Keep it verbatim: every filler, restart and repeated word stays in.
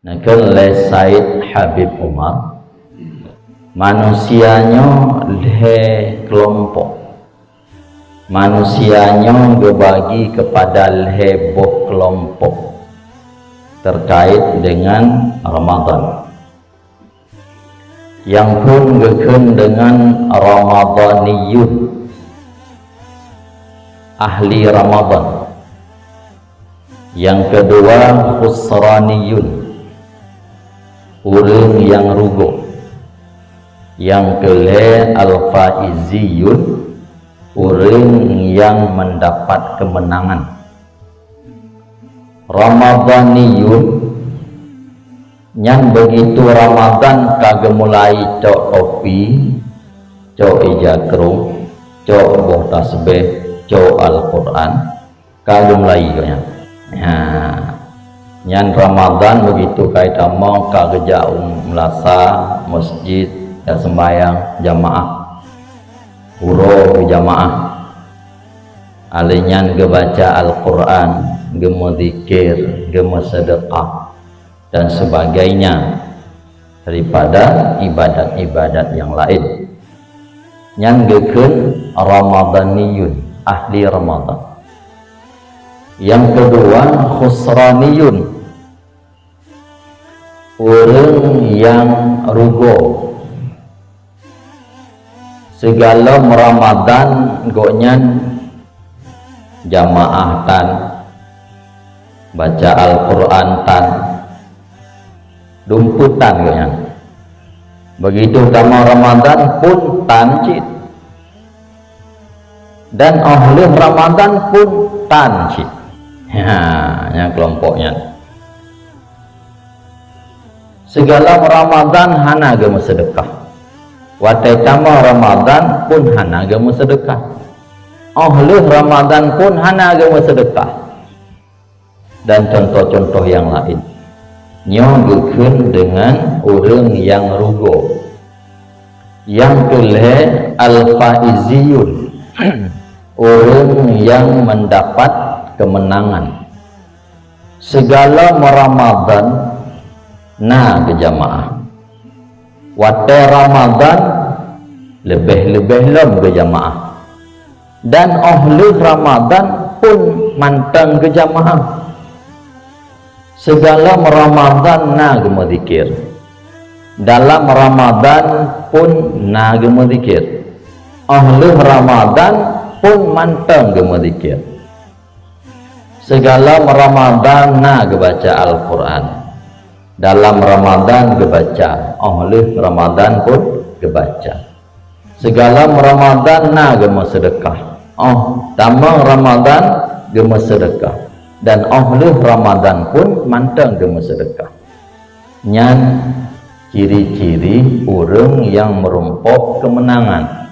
Neukheun lé Said Habib Umar, manusia nyoe lhée keulompok. Manusia nyoe geubagi keupada lhée boh keulompok terkait dengan Ramadan. Nyang phon geukheun deungon Ramadaniyun, ahli Ramadan. Nyang keudua khusraniyun, ureuëng nyang rugoe. Nyang keulhée al-faiziyun, ureuëng nyang meudapat keumeunangan. Ramadaniyun, nyan beugitu Ramadan ka geumulai cok topi, cok ija krong, cok boh tasbeh, cok Al-Qur'an, ka geumulai gobnyan. Ha. Nyan Ramadan beugitu ka itamong ka geujak u meulasa, masjid, ka seumbahyang jamaah. Uroe jamaah. Alai nyan geubaca Al-Qur'an, geumeuzikir, geumeuseudeukah, dan sebagainya daripada ibadat-ibadat nyang laén. Nyan geukheun Ramadaniyun, ahli Ramadan. Nyang keudua, khusraniyun, ureuëng nyang rugoe. Sigohlom Ramadan gobnyan jamaah tan, baca Al-Qur'an tan, dumpeuet tan gobnyan. Beugitu tamong Ramadan pun tan cit. Dan óh lheueh Ramadan pun tan cit. Ha, nyang keulompok nyan. Sigohlom Ramadan hana geumeuseudeukah. Watée tamong Ramadan pun hana geumeuseudeukah. Óh lheueh Ramadan pun hana geumeuseudeukah. Dan contoh-contoh nyang laén. Nyoe geukheun deungon ureuëng nyang rugoe. Nyang keulhée al-faiziyun, ureuëng nyang meudapat keumeunangan. Sigohlom Ramadan na geujamaah. Watée Ramadan leubeh-leubeh lom geujamaah. Dan óh lheueh Ramadan pun mantong geujamaah. Sigohlom Ramadan na geumeuzikir. Dalam Ramadan pun na geumeuzikir. Óh lheueh Ramadan pun mantong geumeuzikir. Sigohlom Ramadan na geubaca Al-Qur'an. Dalam Ramadan geubaca, óh lheueh Ramadan pun geubaca. Sigohlom Ramadan na geumeuseudeukah. Óh tamong Ramadan geumeuseudeukah. Dan óh lheueh Ramadan pun mantong geumeuseudeukah. Nyan ciri-ciri ureuëng nyang meurumpok keumeunangan.